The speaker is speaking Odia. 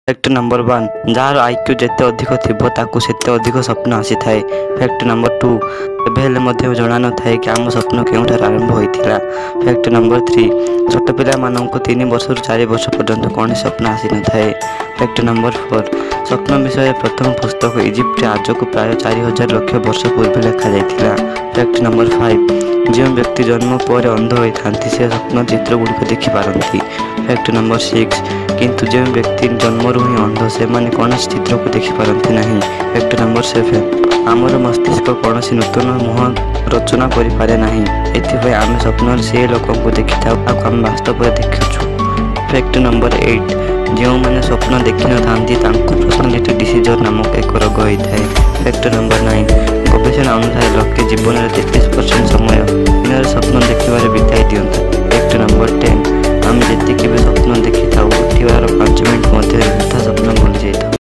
ଫ୍ୟାକ୍ଟ ନମ୍ବର 1, ଯାହାର ଆଇକ୍ୟୁ ଯେତେ ଅଧିକ ଥିବ ତାକୁ ସେତେ ଅଧିକ ସ୍ୱପ୍ନ ଆସିଥାଏ। ଫ୍ୟାକ୍ଟ ନମ୍ବର 2, କେବେ ହେଲେ ମଧ୍ୟ ଜଣା ନଥାଏ କି ଆମ ସ୍ୱପ୍ନ କେଉଁଠାରୁ ଆରମ୍ଭ ହୋଇଥିଲା। ଫ୍ୟାକ୍ଟ ନମ୍ବର 3, ଛୋଟ ପିଲାମାନଙ୍କୁ 3 ବର୍ଷରୁ 4 ବର୍ଷ ପର୍ଯ୍ୟନ୍ତ କୌଣସି ସ୍ୱପ୍ନ ଆସିନଥାଏ। ଫ୍ୟାକ୍ଟ ନମ୍ବର 4, ସ୍ୱପ୍ନ ବିଷୟରେ ପ୍ରଥମ ପୁସ୍ତକ ଇଜିପ୍ଟରେ ଆଜକୁ ପ୍ରାୟ 4000 ଲକ୍ଷ ବର୍ଷ ପୂର୍ବେ ଲେଖାଯାଇଥିଲା। ଫ୍ୟାକ୍ଟ ନମ୍ବର 5, ଯେଉଁ ବ୍ୟକ୍ତି ଜନ୍ମ ପରେ ଅନ୍ଧ ହୋଇଥାନ୍ତି ସେ ସ୍ୱପ୍ନ ଚିତ୍ରଗୁଡ଼ିକ ଦେଖିପାରନ୍ତି। ଫ୍ୟାକ୍ଟ ନମ୍ବର 6, କିନ୍ତୁ ଯେଉଁ ବ୍ୟକ୍ତି ଜନ୍ମରୁ ହିଁ ଅନ୍ଧ ସେମାନେ କୌଣସି ଚିତ୍ରକୁ ଦେଖିପାରନ୍ତି ନାହିଁ। ଫ୍ୟାକ୍ଟ ନମ୍ବର 7, ଆମର ମସ୍ତିଷ୍କ କୌଣସି ନୂତନ ମୁହଁ ରଚନା କରିପାରେ ନାହିଁ, ଏଥିପାଇଁ ଆମେ ସ୍ୱପ୍ନରେ ସେ ଲୋକଙ୍କୁ ଦେଖିଥାଉ ତାକୁ ଆମେ ବାସ୍ତବରେ ଦେଖୁଛୁ। ଫ୍ୟାକ୍ଟ ନମ୍ବର 8, ଯେଉଁମାନେ ସ୍ୱପ୍ନ ଦେଖିନଥାନ୍ତି ତାଙ୍କୁ ପର୍ସନାଲିଟି ଡିସିଜର ନାମକ ଏକ ରୋଗ ହୋଇଥାଏ। ଫ୍ୟାକ୍ଟ ନମ୍ବର 9, ଗବେଷଣା ଅନୁସାରେ ଲୋକେ ଜୀବନରେ 33% ସମୟ ଦିନରେ ସ୍ୱପ୍ନ ଦେଖିବାରେ ବିତାଇ ଦିଅନ୍ତି। ଫ୍ୟାକ୍ଟ ନମ୍ବର 10, ଆମେ ଯେତିକି ବି ସ୍ୱପ୍ନ ଦେଖିଥାଉ ଉଠିବାର 5 ମିନିଟ୍ ମଧ୍ୟରେ